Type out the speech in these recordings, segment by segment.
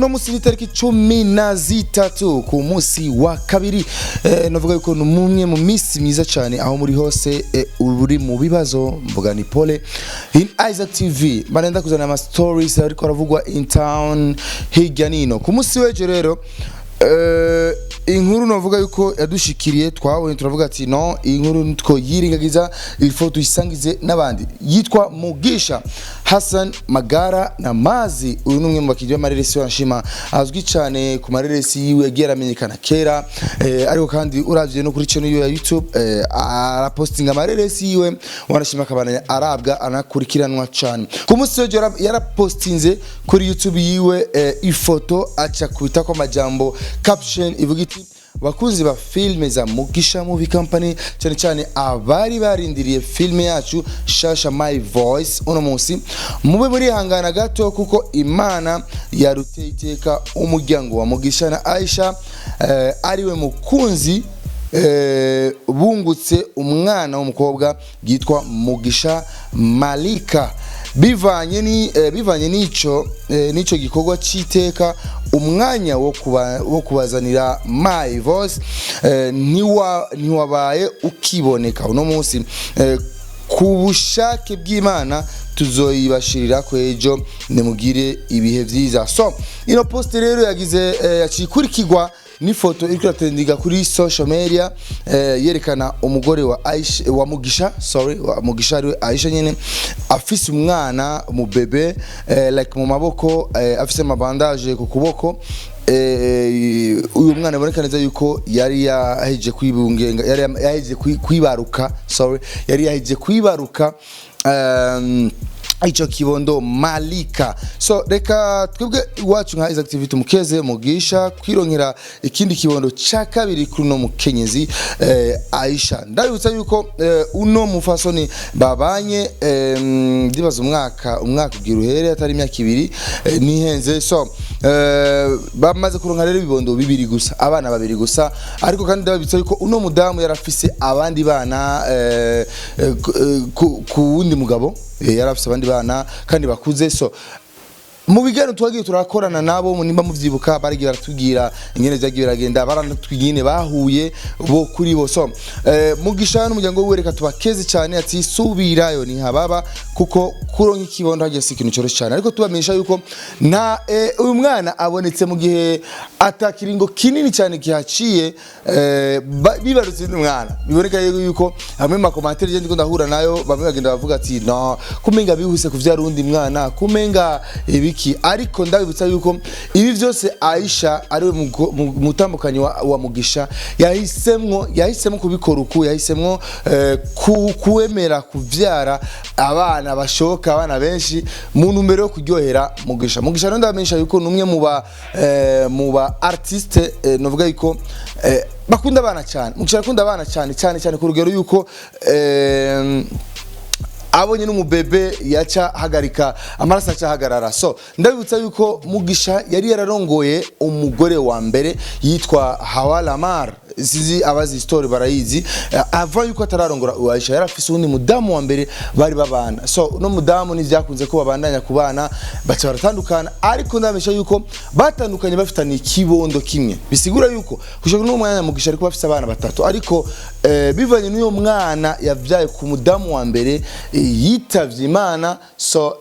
Uno musi ni tariki 13 ku munsi wa kabiri. Navuga yuko ni umwe mu minsi myiza cyane aho muri hose. Uri mu bibazo, mvuga ni pole. In Isaac TV barenda kuzana ama stories ariko aravugwa in town hirya nino. Ku munsi w'ejo rero, inkuru navuga yuko yadushikiriye, twabonye turavuga ati no, iyi nkuru twoyirengagiza, il faut tuyisangize n'abandi. Yitwa Mugisha Hassan Magara na Mazi. Uyu ni umwe mu bakinnyi b'amareresi wa Nshima, azwi cyane ku mareresi yiwe yagiye aramenyekana kera, ariko kandi uravye no kuri channel yiwe ya YouTube, arapostinga amareresi yiwe, wanashima akabana arabwa anakurikiranwa cyane. Ku munsi w'ejo yarapostinze kuri YouTube yiwe ifoto, aca kwita ko amajambo caption ivuga iti: "Bakunzi ba filme za Mugisha Movie Company, cyane cyane abari barindiriye filme yacu shasha My Voice, uno munsi mube murihangana gato kuko Imana yaruteye iteka umuryango wa Mugisha na Aisha, ariwe mukunzi, bungutse umwana w'umukobwa yitwa Mugisha Malika. Bivanye ni bivanye n'ico gikorwa c'iteka, umwanya wo kubazanira My Voice ntiwabaye ukiboneka uno munsi. Ku bushake bw'Imana tuzoyibashirira ko ejo. Nimugire ibihe vyiza." So ino post rero yagize yacikurikirwa n'ifoto iriko iratrendinga kuri social media, yerekana umugore wa Aisha, wa Mugisha, sorry, wa Mugisha ariwe Aisha nyene, afise umwana mu bebe, like mu maboko, afise amabandage ku kuboko. Uyu mwana iboneka neza yuko yari yaheje kwibungenga, yari yaheje kwibaruka, sorry, yari yaheje kwibaruka ico kibondo Malika. So reka twebwe iwacu nka Isaac TV tumukeze Mugisha kwironkera ikindi kibondo ca kabiri kuri uno mukenyezi Aisha. Ndabibutsa yuko uno mufasoni babanye, ndibaza umwaka ugira uhere, atari imyaka 2, nihenze. So bamaze kuronka rero ibibondo bibiri gusa, abana babiri gusa. Ariko kandi ndabibutsa yuko uno mudamu yarafise abandi bana ku wundi mugabo, yarafise abandi bana kandi bakuze. So mu biganiro twagiye turakorana nabo, nimba muvyibuka, baragiye baratubwira ingene vyagiye biragenda, baranatubwira ingene bahuye bo kuri bo. So Mugisha n'umuryango wiwe reka tubakeze cyane, ati subirayo ni hababa, kuko kuronka ikibondo hagiye si ikintu coroshe cyane. Ariko tubamenyesha yuko nta uyu mwana abonetse mu gihe atakiringo kinini cyane kihaciye, bibarutse undi mwana. Biboneka rero yuko amwe mu ma commentaires je ndiko ndahura nayo, bamwe bagenda bavuga ati no kumenga bihuse kuvyara uwundi mwana, kumenga ibiki. Ariko ndabibutsa yuko ibi vyose Aisha ariwe mutambukanyi wa Mugisha yahisemwo kubikora uku, yahisemwo kuwemera kuvyara abana bashoboka, abana benshi, mu ntumbero yo kuryohera Mugisha. Mugisha rero ndabamenyesha yuko numwe mu ba artiste, novuga yuko bakunda abana cyane. Mugisha akunda abana cyane cyane cyane, ku rugero yuko abonye n'umubebe yaca hagarika amaraso, aca hagarara. So ndabibutsa yuko Mugisha yari yararongoye umugore wa mbere yitwa Hawa Lamar. Sizi abazi story barayizi. Ava yuko atararongora Aisha, yari afise uwundi mudamu wa mbere bari babana. So no mudamu ntivyakunze ko babandanya kubana, baca baratandukana. Ariko ndabesha yuko batandukanye bafitanye ikibondo kimwe, bisigura yuko gushika n'uwo mwanya Mugisha ariko bafise abana batatu. Ariko bivanye n'uyo mwana yavyaye ku mudamu wa mbere, yitavye Imana. So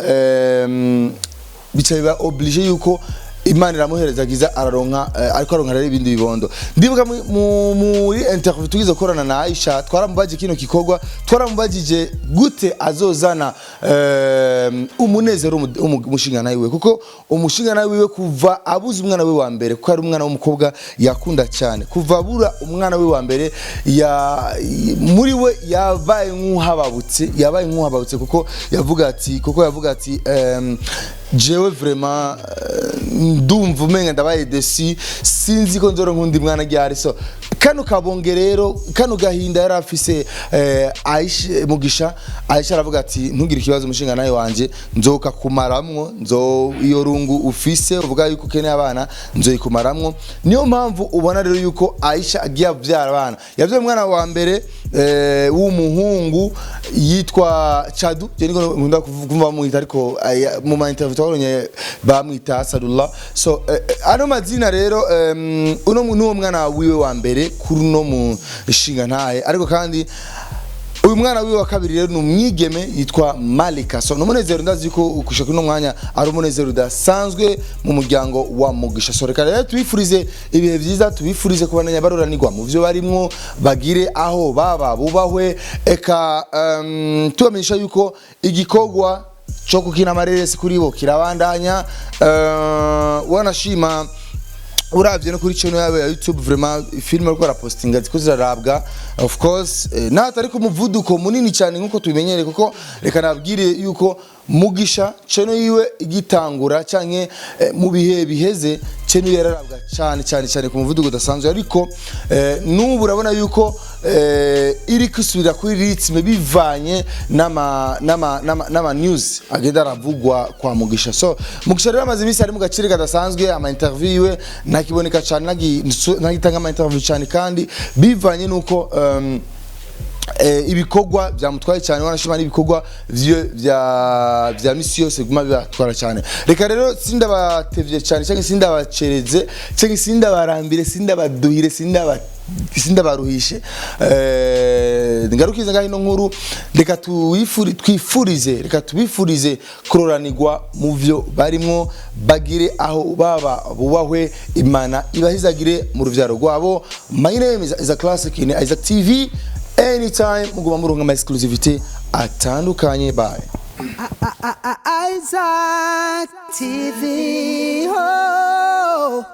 bica biba obligé yuko Imana iramuherezagiza araronka, ariko aronka rero ibindi bibondo. Ndibuka muri interview tugize gukorana na Aisha, twaramubajije kino gikorwa, twaramubajije gute azozana umunezero umushinga wiwe, kuko umushinga wiwe kuva abuze umwana we wa mbere, kuko ari umwana w'umukobwa yakunda cyane, kuva abura umwana we wa mbere ya muri we yabaye nk'uhababutse, yabaye nk'uhababutse, kuko yavuga ati jewe vraiment, ndumva umenga ndabaye déçu, sinzi ko nzoronka undi mwana ryari. So kandi Kano kabonge rero, kano gahinda yari afise, Aisha Mugisha, Aisha aravuga ati: "Ntugire ikibazo, umushinga nawe wanje nzoka kumaramwo, nzo iyo rungu ufise uvuga yuko ukeneye abana, nzoyikumaramwo." Niyo mpamvu ubona rero yuko Aisha agiye avyara abana. Yavyaye umwana wa mbere w'umuhungu yitwa Chadu. Je niko nkunda kumva bamwita, ariko mu ma interview twabonye bamwita Asadullah. So ano mazina rero, uno nuwo mwana wiwe wa mbere kuri uno mushinga ntahe. Ariko kandi uyu mwana wiwe wa kabiri rero ni umwigeme yitwa Malika. So ni umunezero, ndazi ko ukushaka uno mwanya ari umunezero udasanzwe mu muryango wa Mugisha. So reka rero tubifurize ibihe byiza, tubifurize kubandanya baroranirwa mu byo barimwo, bagire aho baba bubahwe. Eka tubamenyesha yuko igikorwa cyo gukina amareresi kuri bo kirabandanya. Wanashima uravye no kuri channel yabo ya YouTube, vraiment film ariko arapostinga ziko zirarabwa, of course natari ku muvuduko munini cyane nkuko tubimenyereye, kuko reka nabwire yuko Mugisha channel yiwe igitangura canke mu bihe biheze, channel yararabwa cyane cyane cyane ku muvuduko udasanzwe. Ariko n'ubu urabona yuko iri gusubira kuri rythme bivanye n'ama news agenda aravugwa kwa Mugisha. So Mugisha rero amaze iminsi ari mu gaciro kadasanzwe, ama interview yiwe ntakiboneka cyane, ntagitanga ama interview cyane, kandi bivanye nuko ibikorwa byamutwaye cyane, wanashima n'ibikorwa vya misi yose guma bibatwara cyane. Reka rero sindabatevye cyane, cyangwa sindabacereze, cyangwa sindabarambire, sindabaduhire, sindabaruhishe, ngarukize ngaho ino nkuru. Reka twifurize, reka tubifurize kuroranirwa mu vyo barimwo, bagire aho baba bubahwe, Imana ibahizagire mu ruvyaro rwabo. My name is Isaac Classic in Isaac TV. Anytime muguma muronka ama exclusivité atandukanye. Bye. Isaac TV. Oh.